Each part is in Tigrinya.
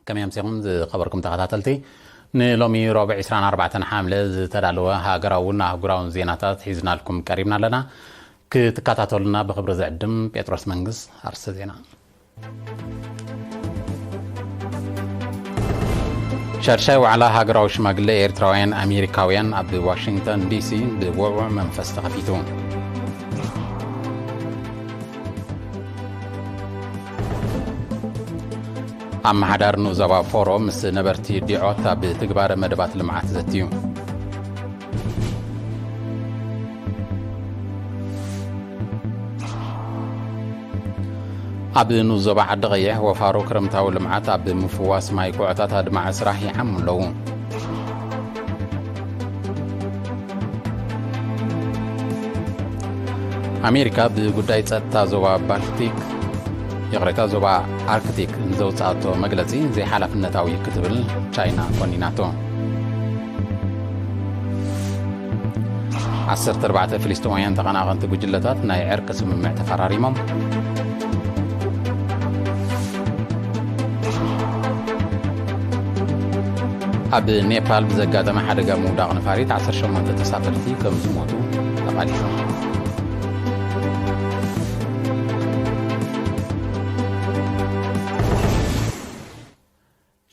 ከመይ ኣምሲኹም ዝኸበርኩም ተኸታተልቲ? ንሎሚ ረቡዕ ዕስራን ኣርባዕተን ሓምለ ዝተዳለወ ሃገራውን ኣህጉራውን ዜናታት ሒዝናልኩም ቀሪብና ኣለና። ክትከታተሉና ብኽብሪ ዝዕድም ጴጥሮስ መንግስ። ኣርእስተ ዜና። ሻድሻይ ዋዕላ ሃገራዊ ሽማግለ ኤርትራውያን ኣሜሪካውያን ኣብ ዋሽንግተን ዲሲ ብውዕዉዕ መንፈስ ተኸፊቱ። ኣመሓዳሪ ንኡስ ዞባ ፎሮ ምስ ነበርቲ ዲዖት ኣብ ትግባረ መደባት ልምዓት ዘትዩ። ኣብ ንኡስ ዞባ ዓዲ ቐይሕ ወፋሮ ክረምታዊ ልምዓት ኣብ ምፍዋስ ማይ ኩዕታት ኣድማዒ ስራሕ ይዓሙ ኣለዉ። ኣሜሪካ ብጉዳይ ጸጥታ ዞባ ባልቲክ፣ ይቕሬታ፣ ዞባ ኣርክቲክ ንዘውጽኣቶ መግለጺ ዘይሓላፍነታዊ ክትብል ቻይና ኮኒናቶ። ዓሰርተ ኣርባዕተ ፍልስጤማውያን ተቐናቐንቲ ጉጅለታት ናይ ዕርቂ ስምምዕ ተፈራሪሞም። ኣብ ኔፓል ብዘጋጠመ ሓደጋ ምውዳቕ ነፋሪት ዓሰርተ ሸሞንተ ተሳፈርቲ ከም ዝሞቱ ተቓሊሑ።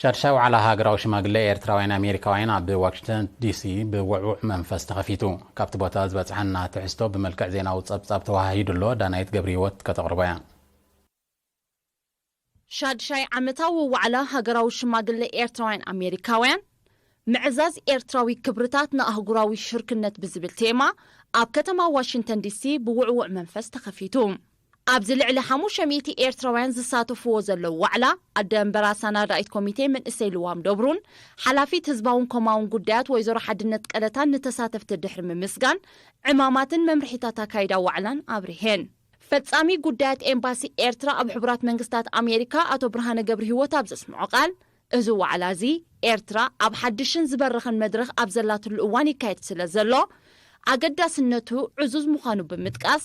ሻድሻይ ዋዕላ ሃገራዊ ሽማግለ ኤርትራውያን ኣሜሪካውያን ኣብ ዋሽንግተን ዲሲ ብውዕውዕ መንፈስ ተኸፊቱ። ካብቲ ቦታ ዝበጽሐና ትሕዝቶ ብመልክዕ ዜናዊ ጸብጻብ ተወሃሂዱ ኣሎ። ዳናይት ገብረ ህይወት ከተቕርቦ እያ። ሻድሻይ ዓመታዊ ዋዕላ ሃገራዊ ሽማግለ ኤርትራውያን ኣሜሪካውያን፣ ምዕዛዝ ኤርትራዊ ክብርታት ንኣህጉራዊ ሽርክነት ብዝብል ቴማ ኣብ ከተማ ዋሽንግተን ዲሲ ብውዕውዕ መንፈስ ተኸፊቱ። ኣብዚ ልዕሊ ሓሙሽተ ሚእቲ ኤርትራውያን ዝሳተፍዎ ዘለዉ ዋዕላ፣ ኣደ እምበር ኣሰናዳኢት ኮሚቴ መንእሰይ ልዋም ደብሩን ሓላፊት ህዝባውን ኮማውን ጉዳያት ወይዘሮ ሓድነት ቀለታን ንተሳተፍቲ ድሕሪ ምምስጋን፣ ዕማማትን መምርሒታት ኣካይዳ ዋዕላን ኣብሪሄን። ፈጻሚ ጉዳያት ኤምባሲ ኤርትራ ኣብ ሕቡራት መንግስታት ኣሜሪካ ኣቶ ብርሃነ ገብረ ህይወት ኣብ ዘስምዖ ቃል፣ እዚ ዋዕላ እዚ ኤርትራ ኣብ ሓድሽን ዝበረኸን መድረኽ ኣብ ዘላትሉ እዋን ይካየድ ስለ ዘሎ፣ ኣገዳስነቱ ዕዙዝ ምዃኑ ብምጥቃስ፣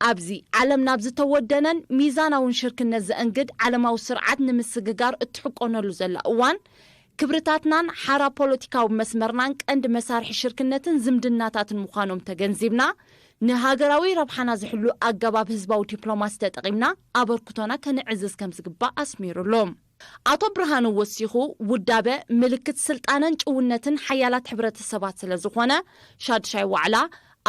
ኣብዚ ዓለም ናብ ዝተወደነን ሚዛናውን ሽርክነት ዘእንግድ ዓለማዊ ስርዓት ንምስግጋር እትሕቆነሉ ዘላ እዋን፣ ክብርታትናን ሓራ ፖለቲካዊ መስመርናን ቀንዲ መሳርሒ ሽርክነትን ዝምድናታትን ምዃኖም ተገንዚብና፣ ንሃገራዊ ረብሓና ዝሕሉ ኣገባብ ህዝባዊ ዲፕሎማሲ ተጠቒምና ኣበርክቶና ከነዕዝዝ ከም ዝግባእ ኣስሚሩሉ። ኣቶ ብርሃኑ ወሲኹ፣ ውዳበ ምልክት ስልጣነን ጭውነትን ሓያላት ሕብረተሰባት ስለ ዝኾነ፣ ሻድሻይ ዋዕላ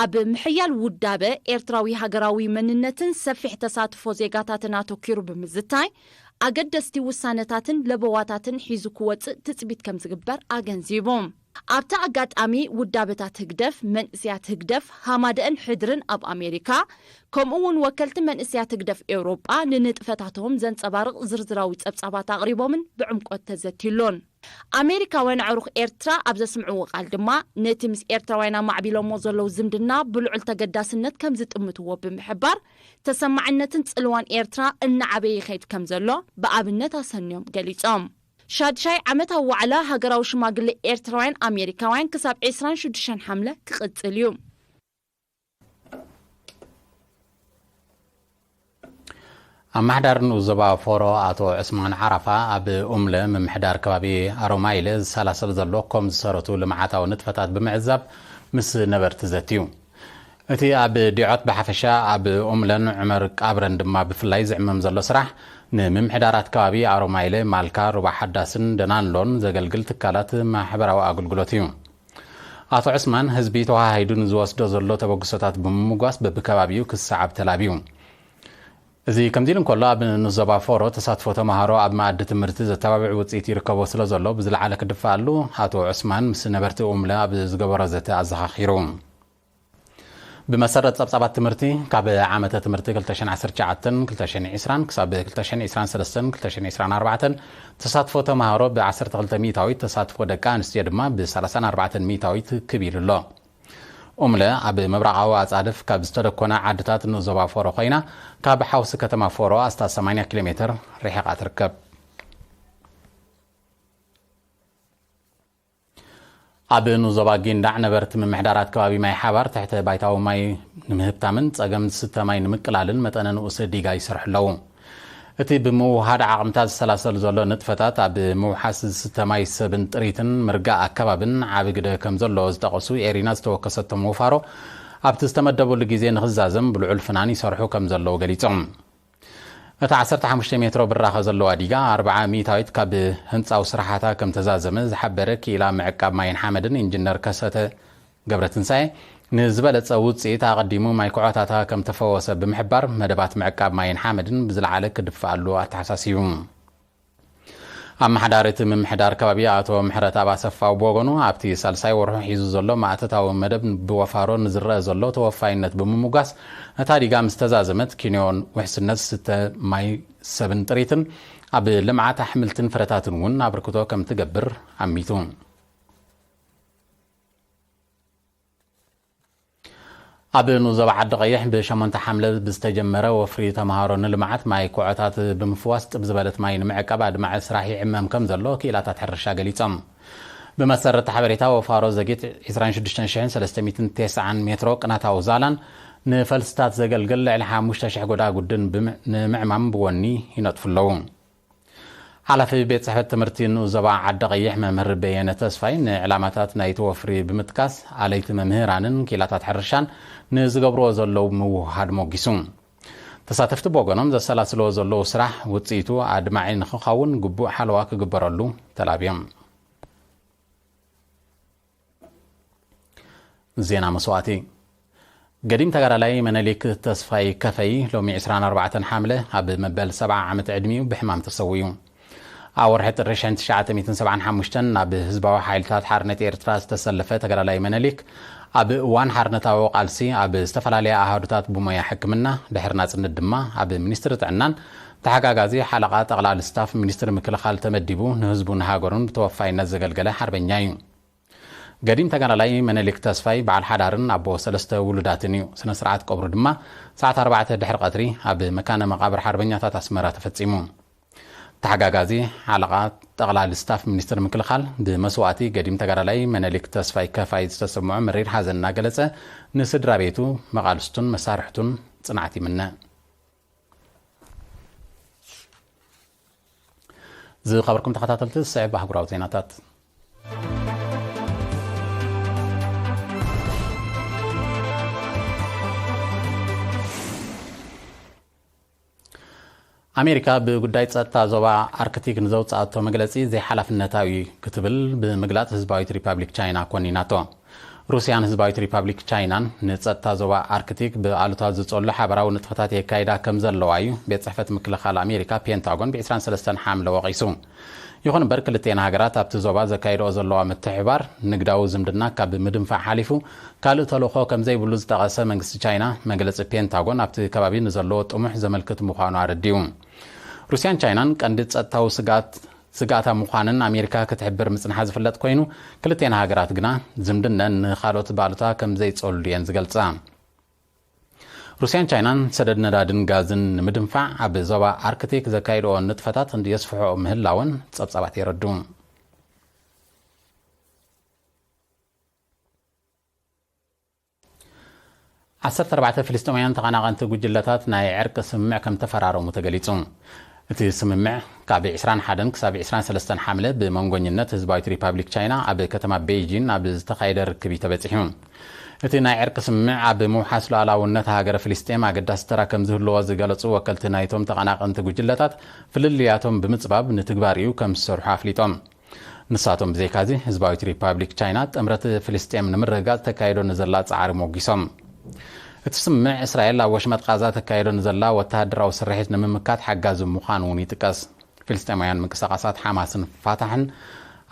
ኣብ ምሕያል ውዳበ ኤርትራዊ ሃገራዊ መንነትን ሰፊሕ ተሳትፎ ዜጋታትን ኣተኲሩ ብምዝታይ፣ ኣገደስቲ ውሳነታትን ለበዋታትን ሒዙ ክወጽእ ትጽቢት ከም ዝግበር ኣገንዚቡ። ኣብቲ ኣጋጣሚ፣ ውዳበታት ህግደፍ፣ መንእስያት ህግደፍ፣ ሃማደእን ሕድርን ኣብ ኣሜሪካ፣ ከምኡ እውን ወከልቲ መንእስያት ህግደፍ ኤውሮጳ ንንጥፈታቶም ዘንጸባርቕ ዝርዝራዊ ጸብጻባት ኣቕሪቦምን ብዕምቆት ተዘትዩሉን። ኣሜሪካውያን ኣዕሩኽ ኤርትራ ኣብ ዘስምዕዎ ቃል ድማ፣ ነቲ ምስ ኤርትራውያን ኣማዕቢሎሞ ዘለዉ ዝምድና ብልዑል ተገዳስነት ከም ዝጥምትዎ ብምሕባር፣ ተሰማዕነትን ጽልዋን ኤርትራ እናዓበየ ይኸይድ ከም ዘሎ ብኣብነት ኣሰንዮም ገሊጾም። ሻድሻይ ዓመታዊ ዋዕላ ሃገራዊ ሽማግለ ኤርትራውያን ኣሜሪካውያን ክሳብ ዕስራን ሽዱሽተን ሓምለ ክቕጽል እዩ። ኣመሓዳሪ ንኡስ ዞባ ፎሮ ኣቶ ዑስማን ዓራፋ ኣብ ኡምለ ምምሕዳር ከባቢ ኣሮማይለ ዝሰላሰል ዘሎ ኮም ዝሰረቱ ልምዓታዊ ንጥፈታት ብምዕዛብ ምስ ነበርቲ ዘትዩ። እቲ ኣብ ዲዖት ብሓፈሻ ኣብ ኡምለን ዑመር ቃብረን ድማ ብፍላይ ዝዕመም ዘሎ ስራሕ ንምምሕዳራት ከባቢ ኣሮማይለ፣ ማልካ፣ ሩባ ሓዳስን ደናንሎን ዘገልግል ትካላት ማሕበራዊ ኣገልግሎት እዩ። ኣቶ ዑስማን ህዝቢ ተዋሃሂዱ ንዝወስዶ ዘሎ ተበግሶታት ብምምጓስ በብከባቢኡ ክሰዓብ ተላብዩ። እዚ ከምዚ ኢሉ እንከሎ፣ ኣብ ንዞባ ፎሮ ተሳትፎ ተምሃሮ ኣብ መኣዲ ትምህርቲ ዘተባብዕ ውፅኢት ይርከቦ ስለ ዘሎ ብዝለዓለ ክድፋኣሉ ኣቶ ዑስማን ምስ ነበርቲ ኡምለ ኣብ ዝገበሮ ዘተ ኣዘኻኺሩ። ብመሰረት ጸብጻባት ትምህርቲ፣ ካብ ዓመተ ትምህርቲ ክልተ ሽሕን ዓሰርተ ትሽዓተን ክልተ ሽሕን ዕስራን ክሳብ ክልተ ሽሕን ዕስራን ሰለስተን ክልተ ሽሕን ዕስራን ኣርባዕተን ተሳትፎ ተምሃሮ ብ ዓሰርተ ክልተ ሚእታዊት፣ ተሳትፎ ደቂ ኣንስትዮ ድማ ብ ሰላሳን ኣርባዕተን ሚእታዊት ክብ ኢሉ ኣሎ። ኡምለ ኣብ ምብራቓዊ ኣጻድፍ ካብ ዝተደኮና ዓድታት ንኡስ ዞባ ፎሮ ኮይና፣ ካብ ሓውሲ ከተማ ፎሮ ኣስታት ሰማንያ ኪሎ ሜትር ርሒቓ ትርከብ። ኣብ ንኡስ ዞባ ጊንዳዕ ነበርቲ ምምሕዳራት ከባቢ ማይ ሓባር ትሕተ ባይታዊ ማይ ንምህብታምን ጸገም ዝስተ ማይ ንምቅላልን መጠነ ንኡስ ዲጋ ይሰርሑ ኣለዉ። እቲ ብምውሃድ ዓቕምታት ዝሰላሰል ዘሎ ንጥፈታት ኣብ ምውሓስ ዝስተ ማይ ሰብን ጥሪትን ምርጋእ ኣከባብን ዓቢ ግደ ከም ዘለዎ ዝጠቐሱ ኤሪና ዝተወከሰቶም ወፋሮ፣ ኣብቲ ዝተመደበሉ ግዜ ንኽዛዘም ብልዑል ፍናን ይሰርሑ ከም ዘለዉ ገሊጾም። እታ ዓሰርተ ሓሙሽተ ሜትሮ ብራኸ ዘለዋ ዲጋ ኣርብዓ ሚእታዊት ካብ ህንጻዊ ስራሓታ ከም ተዛዘመ ዝሓበረ ክኢላ ምዕቃብ ማይን ሓመድን ኢንጂነር ከሰተ ገብረትንሳኤ፣ ንዝበለጸ ውጽኢት ኣቐዲሙ ማይ ኩዖታታ ከም ተፈወሰ ብምሕባር፣ መደባት ምዕቃብ ማይን ሓመድን ብዝለዓለ ክድፍኣሉ ኣተሓሳሲቡ። ኣመሓዳሪ እቲ ምምሕዳር ከባቢ ኣቶ ምሕረተኣብ ኣሰፋው ብወገኑ፣ ኣብቲ ሳልሳይ ወርሑ ሒዙ ዘሎ ማእተታዊ መደብ ብወፋሮ ንዝረአ ዘሎ ተወፋይነት ብምምጓስ፣ እታ ዲጋ ምስ ተዛዘመት ኪንዮን ውሕስነት ዝስተ ማይ ሰብን ጥሪትን ኣብ ልምዓት ኣሕምልትን ፍረታትን እውን ኣበርክቶ ከም ትገብር ኣሚቱ። ኣብ ንኡስ ዞባ ዓዲ ቀይሕ ብሸሞንተ ሓምለ ብዝተጀመረ ወፍሪ ተምሃሮ ንልምዓት ማይ ኩዖታት ብምፍዋስ ጥብ ዝበለት ማይ ንምዕቃብ ኣድማዒ ስራሕ ይዕመም ከም ዘሎ ክኢላታት ሕርሻ ገሊጾም። ብመሰረት ሓበሬታ ወፋሮ ዘጌት ዕስራን ሽዱሽተን ሽሕን ሰለስተ ሚእትን ተስዓን ሜትሮ ቅናታዊ ዛላን ንፈልስታት ዘገልግል ልዕሊ ሓሙሽተ ሽሕ ጎዳጉድን ብምዕ-፣ ንምዕማም ብወኒ ይነጥፉ ኣለዉ። ሓላፊ ቤት ጽሕፈት ትምህርቲ ንኡስ ዞባ ዓዲ ቀይሕ መምህር በየነ ተስፋይ፣ ንዕላማታት ናይቲ ወፍሪ ብምጥቃስ፣ ኣለይቲ መምህራንን ክኢላታት ሕርሻን ንዝገብርዎ ዘለዉ ምውህሃድ ሞጊሱ። ተሳተፍቲ ብወገኖም፣ ዘሰላስልዎ ዘለዉ ስራሕ ውጽኢቱ ኣድማዒ ንኽኸውን ግቡእ ሓለዋ ክግበረሉ ተላብዮም። ዜና መስዋእቲ። ገዲም ተጋዳላይ መነሊክ ተስፋይ ከፈይ ሎሚ ዕስራን ኣርባዕተን ሓምለ ኣብ መበል ሰብዓ ዓመት ዕድሚኡ ብሕማም ተሰዊኡ። ኣብ ወርሒ ጥሪ ሽሕን ትሽዓተ ሚእትን ሰብዓን ሓሙሽተን ናብ ህዝባዊ ሓይልታት ሓርነት ኤርትራ ዝተሰለፈ ተጋዳላይ መነሊክ፣ ኣብ እዋን ሓርነታዊ ቃልሲ ኣብ ዝተፈላለያ ኣሃዱታት ብሞያ ሕክምና፣ ድሕሪ ናጽነት ድማ ኣብ ሚኒስትሪ ጥዕናን ተሓጋጋዚ ሓለቓ ጠቕላሊ ስታፍ ሚኒስትሪ ምክልኻል ተመዲቡ ንህዝቡን ሃገሩን ብተወፋይነት ዘገልገለ ሓርበኛ እዩ። ገዲም ተጋዳላይ መነሊክ ተስፋይ በዓል ሓዳርን ኣቦ ሰለስተ ውሉዳትን እዩ። ስነ ስርዓት ቀብሩ ድማ ሰዓት ኣርባዕተ ድሕሪ ቀትሪ ኣብ መካነ መቓብር ሓርበኛታት ኣስመራ ተፈጺሙ። ተሓጋጋዚ ሓለቓ ጠቕላሊ ስታፍ ሚኒስትሪ ምክልኻል፣ ብመስዋእቲ ገዲም ተጋዳላይ መነሊክ ተስፋይ ከፋይ ዝተሰምዖ መሪር ሓዘን እናገለጸ፣ ንስድራ ቤቱ፣ መቓልስቱን መሳርሕቱን ጽንዓት ይምነ። ዝኸበርኩም ተኸታተልቲ፣ ዝስዕብ ኣህጉራዊ ዜናታት። ኣሜሪካ ብጉዳይ ጸጥታ ዞባ ኣርክቲክ ንዘውጽኣቶ መግለጺ ዘይሓላፍነታዊ ክትብል ብምግላጽ ህዝባዊት ሪፓብሊክ ቻይና ኮኒናቶ። ሩስያን ህዝባዊት ሪፓብሊክ ቻይናን ንጸጥታ ዞባ ኣርክቲክ ብኣሉታ ዝጸሉ ሓበራዊ ንጥፈታት የካይዳ ከም ዘለዋ እዩ ቤት ጽሕፈት ምክልኻል ኣሜሪካ ፔንታጎን ብ ዕስራን ሰለስተን ሓምለ ወቒሱ። ይኹን እምበር፣ ክልቲኤን ሃገራት ኣብቲ ዞባ ዘካይድኦ ዘለዋ ምትሕብባር ንግዳዊ ዝምድና ካብ ምድንፋዕ ሓሊፉ ካልእ ተልእኾ ከም ዘይብሉ ዝጠቐሰ መንግስቲ ቻይና፣ መግለጺ ፔንታጎን ኣብቲ ከባቢ ንዘለዎ ጥሙሕ ዘመልክት ምዃኑ ኣረዲኡ። ሩስያን ቻይናን ቀንዲ ጸጥታዊ ስግኣት፣ ስግኣታ ምዃነን ኣሜሪካ ክትሕብር ምጽንሓ ዝፍለጥ ኮይኑ፣ ክልቲኤን ሃገራት ግና ዝምድነን ንኻልኦት ባሉታ ከም ዘይጸሉ እየን ዝገልጻ። ሩስያን ቻይናን ሰደድ ነዳድን ጋዝን ንምድንፋዕ ኣብ ዞባ ኣርክቲክ ዘካይድኦ ንጥፈታት የስፍሕኦ ምህላወን ጸብጻባት የረድኡ። ዓሰርተ ኣርባዕተ ፍልስጤማውያን ተቐናቐንቲ ጉጅለታት ናይ ዕርቂ ስምምዕ ከም ተፈራረሙ ተገሊጹ። እቲ ስምምዕ ካብ ዕስራን ሓደን ክሳብ ዕስራን ሰለስተን ሓምለ ብመንጎኝነት ህዝባዊት ሪፓብሊክ ቻይና ኣብ ከተማ ቤይጂን ኣብ ዝተኻየደ ርክብ እዩ ተበጺሑ። እቲ ናይ ዕርቂ ስምምዕ ኣብ ምውሓስ ሉዓላውነት ሃገረ ፍልስጤም ኣገዳሲ ተራ ከም ዝህልዎ ዝገለጹ ወከልቲ ናይቶም ተቐናቐንቲ ጉጅለታት፣ ፍልልያቶም ብምጽባብ ንትግባር እዩ ከም ዝሰርሑ ኣፍሊጦም። ንሳቶም ብዘይካዚ፣ ህዝባዊት ሪፓብሊክ ቻይና ጥምረት ፍልስጤም ንምርግጋጽ ተካይዶ ንዘላ ጻዕሪ ሞጊሶም። እቲ ስምምዕ፣ እስራኤል ኣብ ወሽመጥ ቃዛ ተካይዶ ንዘላ ወተሃደራዊ ስርሒት ንምምካት ሓጋዚ ምዃኑ እውን ይጥቀስ። ፍልስጤማውያን ምንቅስቓሳት ሓማስን ፋታሕን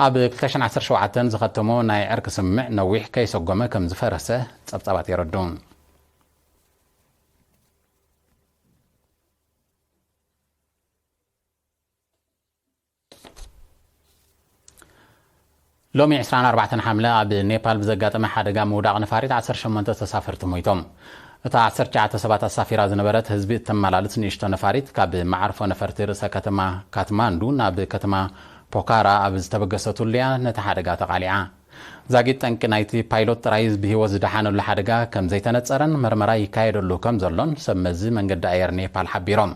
ኣብ ክልተ ሽሕን ዓሰርተ ሸውዓተን ዝኸተሞ ናይ ዕርቂ ስምምዕ ነዊሕ ከይሰጎመ ከም ዝፈረሰ ጸብጻባት የረድኡ። ሎሚ ዕስራን ኣርባዕተን ሓምለ ኣብ ኔፓል ብዘጋጠመ ሓደጋ ምውዳቕ ነፋሪት ዓሰርተ ሸሞንተ ተሳፈርቲ ሞይቶም። እታ ዓሰርተ ትሽዓተ ሰባት ኣሳፊራ ዝነበረት ህዝቢ እተመላልስ ንእሽቶ ነፋሪት፣ ካብ መዓርፎ ነፈርቲ ርእሰ ከተማ ካትማንዱ ናብ ከተማ ፖካራ ኣብ ዝተበገሰትሉ እያ ነቲ ሓደጋ ተቓሊዓ። ዛጊት ጠንቂ ናይቲ ፓይሎት ጥራይ ብህይወት ዝደሓነሉ ሓደጋ ከም ዘይተነጸረን መርመራ ይካየደሉ ከም ዘሎን ሰብ መዚ መንገዲ ኣየር ኔፓል ሓቢሮም።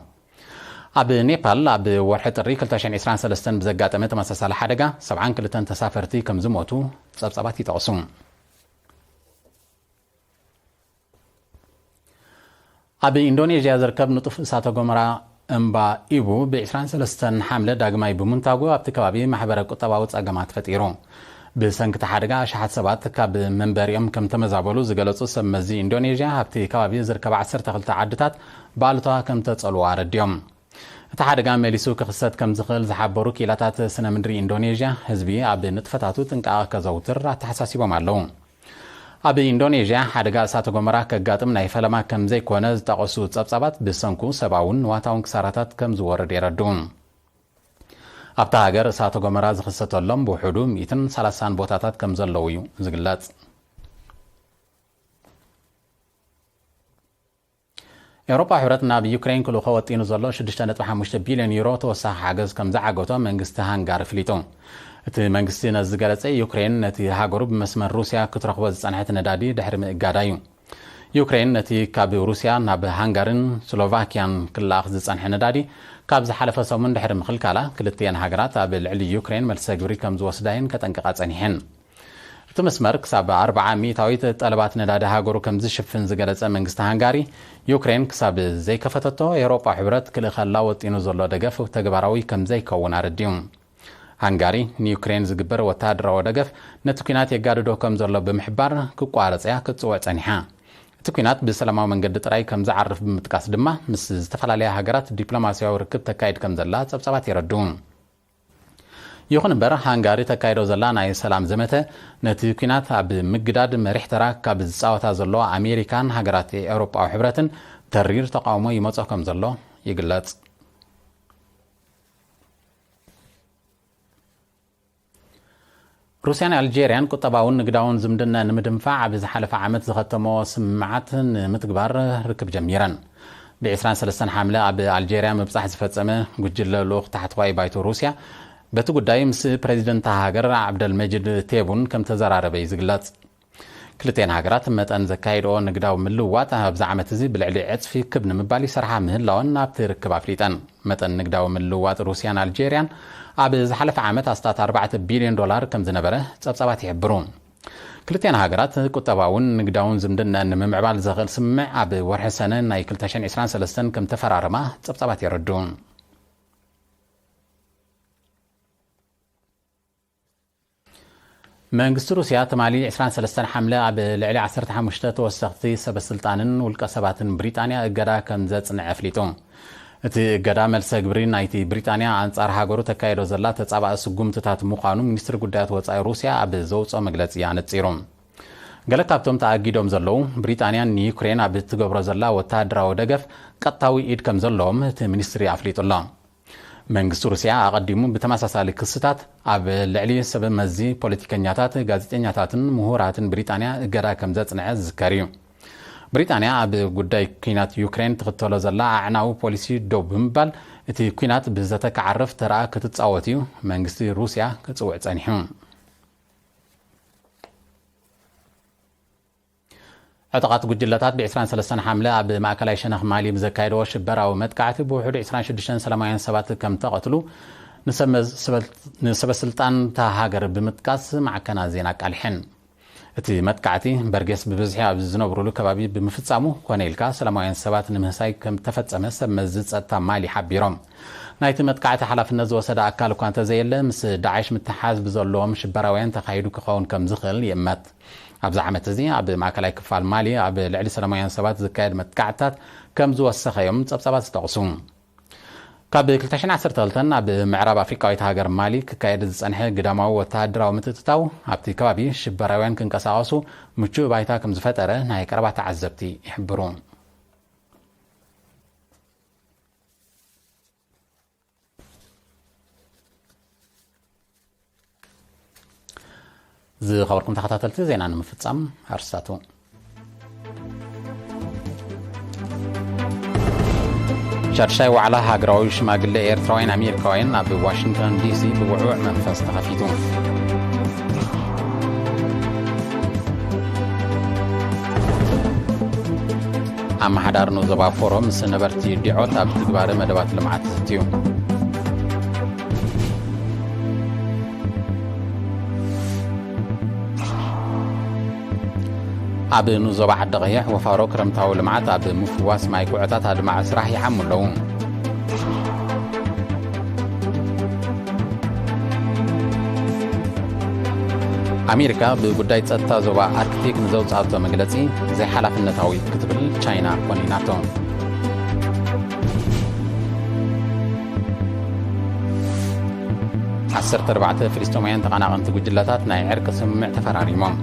ኣብ ኔፓል ኣብ ወርሒ ጥሪ ክልተ ሽሕን ዕስራን ሰለስተን ብዘጋጠመ ተመሳሳሊ ሓደጋ ሰብዓን ክልተን ተሳፈርቲ ከም ዝሞቱ ጸብጻባት ይጠቕሱ። ኣብ ኢንዶኔዥያ ዝርከብ ንጡፍ እሳተ ጎመራ እምባ ኢቡ ብ ዕስራን ሰለስተን ሓምለ ዳግማይ ብምንታጉ ኣብቲ ከባቢ ማሕበረ ቁጠባዊ ጸገማት ፈጢሩ። ብሰንኪ እቲ ሓደጋ ኣሽሓት ሰባት ካብ መንበሪኦም ከም ተመዛበሉ ዝገለጹ ሰብ መዚ ኢንዶኔዥያ ኣብቲ ከባቢ ዝርከባ ዓሰርተ ክልተ ዓድታት ብኣሉታ ከም ተጸልዋ ኣረዲኦም። እቲ ሓደጋ መሊሱ ክኽሰት ከም ዝኽእል ዝሓበሩ ክኢላታት ስነ ምድሪ ኢንዶኔዥያ ህዝቢ ኣብ ንጥፈታቱ ጥንቃቐ ከዘውትር ኣተሓሳሲቦም ኣለዉ። ኣብ ኢንዶኔዥያ ሓደጋ እሳተ ጎመራ ከጋጥም ናይ ፈለማ ከም ዘይኮነ ዝጠቐሱ ጸብጻባት ብሰንኩ ሰብኣውን ንዋታውን ክሳራታት ከም ዝወርድ የረድኡ። ኣብታ ሃገር እሳተ ጎመራ ዝኽሰተሎም ብውሑዱ ሚእትን ሰላሳን ቦታታት ከም ዘለዉ እዩ ዝግለጽ። ኤውሮጳ ሕብረት ናብ ዩክሬን ክልእኾ ወጢኑ ዘሎ ሽዱሽተ ነጥቢ ሓሙሽተ ቢልዮን ዩሮ ተወሳኺ ሓገዝ ከም ዝዓገቶ መንግስቲ ሃንጋሪ ኣፍሊጡ። እቲ መንግስቲ ነዚ ዝገለጸ ዩክሬን ነቲ ሃገሩ ብመስመር ሩስያ ክትረኽቦ ዝጸንሐት ነዳዲ ድሕሪ ምእጋዳ እዩ። ዩክሬን ነቲ ካብ ሩስያ ናብ ሃንጋሪን ስሎቫኪያን ክለኣኽ ዝጸንሐ ነዳዲ ካብ ዝሓለፈ ሰሙን ድሕሪ ምኽልካላ ክልቲኤን ሃገራት ኣብ ልዕሊ ዩክሬን መልሰ ግብሪ ከም ዝወስዳ እየን ከጠንቅቓ ጸኒሐን። እቲ መስመር ክሳብ ኣርብዓ ሚእታዊት ጠለባት ነዳዲ ሃገሩ ከም ዝሽፍን ዝገለጸ መንግስቲ ሃንጋሪ፣ ዩክሬን ክሳብ ዘይከፈተቶ ኤውሮጳ ሕብረት ክልእኸላ ወጢኑ ዘሎ ደገፍ ተግባራዊ ከም ዘይከውን ኣረዲኡ። ሃንጋሪ ንዩክሬን ዝግበር ወተሃደራዊ ደገፍ ነቲ ኲናት የጋድዶ ከም ዘሎ ብምሕባር ክቋረጽ እያ ክትጽውዕ ጸኒሓ። እቲ ኲናት ብሰላማዊ መንገዲ ጥራይ ከም ዝዓርፍ ብምጥቃስ ድማ ምስ ዝተፈላለያ ሃገራት ዲፕሎማስያዊ ርክብ ተካይድ ከም ዘላ ጸብጻባት የረድኡ። ይኹን እምበር ሃንጋሪ ተካይዶ ዘላ ናይ ሰላም ዘመተ ነቲ ኲናት ኣብ ምግዳድ መሪሕ ተራ ካብ ዝጻወታ ዘለዋ ኣሜሪካን ሃገራት ኤውሮጳዊ ሕብረትን ተሪር ተቃውሞ ይመጾ ከም ዘሎ ይግለጽ። ሩስያን ኣልጄርያን ቁጠባውን ንግዳውን ዝምድና ንምድንፋዕ ኣብ ዝሓለፈ ዓመት ዝኸተሞ ስምምዓት ንምትግባር ርክብ ጀሚረን። ብ ዕስራን ሰለስተን ሓምለ ኣብ ኣልጄርያ ምብጻሕ ዝፈጸመ ጉጅለ ልኡኽ ታሕተዋይ ባይቶ ሩስያ በቲ ጉዳይ ምስ ፕሬዚደንት እታ ሃገር ዓብደልመጂድ ቴቡን ከም ተዘራረበ እዩ ዝግለጽ። ክልቲኤን ሃገራት መጠን ዘካየድኦ ንግዳዊ ምልውዋጥ ኣብዚ ዓመት እዚ ብልዕሊ ዕጽፊ ክብ ንምባል ይሰርሓ ምህላወን ናብቲ ርክብ ኣፍሊጠን። መጠን ንግዳዊ ምልውዋጥ ሩስያን ኣልጄርያን ኣብ ዝሓለፈ ዓመት ኣስታት ኣርባዕተ ቢልዮን ዶላር ከም ዝነበረ ጸብጻባት ይሕብሩ። ክልቲኤን ሃገራት ቁጠባውን ንግዳውን ዝምድና ንምምዕባል ዘኽእል ስምምዕ ኣብ ወርሒ ሰነ ናይ ክልተ ሽሕን ዕስራን ሰለስተን ከም ተፈራረማ ጸብጻባት የረድኡ። መንግስቲ ሩስያ ትማሊ ዕስራን ሰለስተን ሓምለ ኣብ ልዕሊ ዓሰርተ ሓሙሽተ ተወሰኽቲ ሰበ ስልጣንን ውልቀ ሰባትን ብሪጣንያ እገዳ ከም ዘጽንዐ ኣፍሊጡ። እቲ እገዳ መልሰ ግብሪ ናይቲ ብሪጣንያ ኣንጻር ሃገሩ ተካይዶ ዘላ ተጻባኢ ስጉምትታት ምዃኑ ሚኒስትሪ ጉዳያት ወጻኢ ሩስያ ኣብ ዘውጽኦ መግለጺ ኣነጺሩ። ገለ ካብቶም ተኣጊዶም ዘለዉ ብሪጣንያ ንዩክሬን ኣብ እትገብሮ ዘላ ወተሃደራዊ ደገፍ ቀጥታዊ ኢድ ከም ዘለዎም እቲ ሚኒስትሪ ኣፍሊጡ ኣሎ። መንግስቲ ሩስያ ኣቐዲሙ ብተመሳሳሊ ክስታት ኣብ ልዕሊ ሰብ መዚ ፖለቲከኛታት፣ ጋዜጠኛታትን ምሁራትን ብሪጣንያ እገዳ ከም ዘጽንዐ ዝዝከር እዩ። ብሪጣንያ ኣብ ጉዳይ ኲናት ዩክሬን ትኽተሎ ዘላ ኣዕናዊ ፖሊሲ ደው ብምባል እቲ ኲናት ብዘተ ክዓርፍ ተራ ክትጻወት እዩ መንግስቲ ሩስያ ክጽውዕ ጸኒሑ። ዕጡቓት ጉጅለታት ብ ዕስራን ሰለስተን ሓምለ ኣብ ማእከላይ ሸነኽ ማሊ ብዘካየድዎ ሽበራዊ መጥቃዕቲ ብውሕዱ ዕስራን ሽዱሽተን ሰላማውያን ሰባት ከም ተቐትሉ ንሰብ መዝ-፣ ስበል-፣ ንሰበ ስልጣን እታ ሃገር ብምጥቃስ ማዕከናት ዜና ኣቃሊሐን። እቲ መጥቃዕቲ በርጌስ ብብዝሒ ኣብ ዝነብሩሉ ከባቢ ብምፍጻሙ ኮነ ኢልካ ሰላማውያን ሰባት ንምህሳይ ከም ተፈጸመ ሰብ መዚ ጸጥታ ማሊ ሓቢሮም። ናይቲ መጥቃዕቲ ሓላፍነት ዝወሰደ ኣካል እኳ እንተዘየለ፣ ምስ ዳዕሽ ምትሓዝ ብዘለዎም ሽበራውያን ተኻይዱ ክኸውን ከም ዝኽእል ይእመት። ኣብዚ ዓመት እዚ ኣብ ማእከላይ ክፋል ማሊ ኣብ ልዕሊ ሰላማውያን ሰባት ዝካየድ መጥቃዕትታት ከም ዝወሰኸ እዮም ጸብጻባት ዝጠቕሱ። ካብ ክልተ ሽሕን ዓሰርተ ክልተን ኣብ ምዕራብ ኣፍሪቃዊት ሃገር ማሊ ክካየድ ዝጸንሐ ግዳማዊ ወተሃደራዊ ምትእትታው ኣብቲ ከባቢ ሽበራውያን ክንቀሳቐሱ ምቹእ ባይታ ከም ዝፈጠረ ናይ ቀረባ ተዓዘብቲ ይሕብሩ። ዝኸበርኩም ተኸታተልቲ፣ ዜና ንምፍጻም ኣርስታቱ። ሻድሻይ ዋዕላ ሃገራዊ ሽማግለ ኤርትራውያን ኣሜሪካውያን ኣብ ዋሽንግተን ዲሲ ብውዕውዕ መንፈስ ተኸፊቱ። ኣመሓዳሪ ንዞባ ፎሮ ምስ ነበርቲ ዲዖት ኣብ ትግባረ መደባት ልምዓት ዝትዩ። ኣብ ንዞባ ዓዲ ቀይሕ ወፋሮ ክረምታዊ ልምዓት ኣብ ምፍዋስ ማይ ኩዕታት ኣድማዒ ስራሕ ይሓሙ ኣለዉ። ኣሜሪካ ብጉዳይ ጸጥታ ዞባ ኣርክቲክ ንዘውጻእቶ መግለጺ ዘይሓላፍነታዊ ክትብል ቻይና ኮኒናቶ። ዓሰርተ ኣርባዕተ ፍልስጤማውያን ተቐናቐንቲ ጉጅለታት ናይ ዕርቂ ስምምዕ ተፈራሪሞም።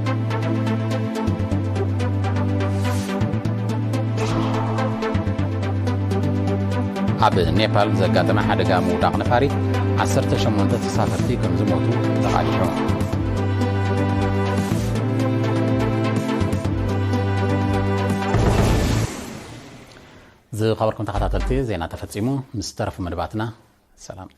ኣብ ኔፓል ዘጋጠመ ሓደጋ ምውዳቕ ነፋሪት ዓሰርተ ሸሞንተ ተሳፈርቲ ከም ዝሞቱ ተቓሊሑ። ዝኸበርኩም ተኸታተልቲ፣ ዜና ተፈጺሙ። ምስ ተረፉ መደባትና ሰላም።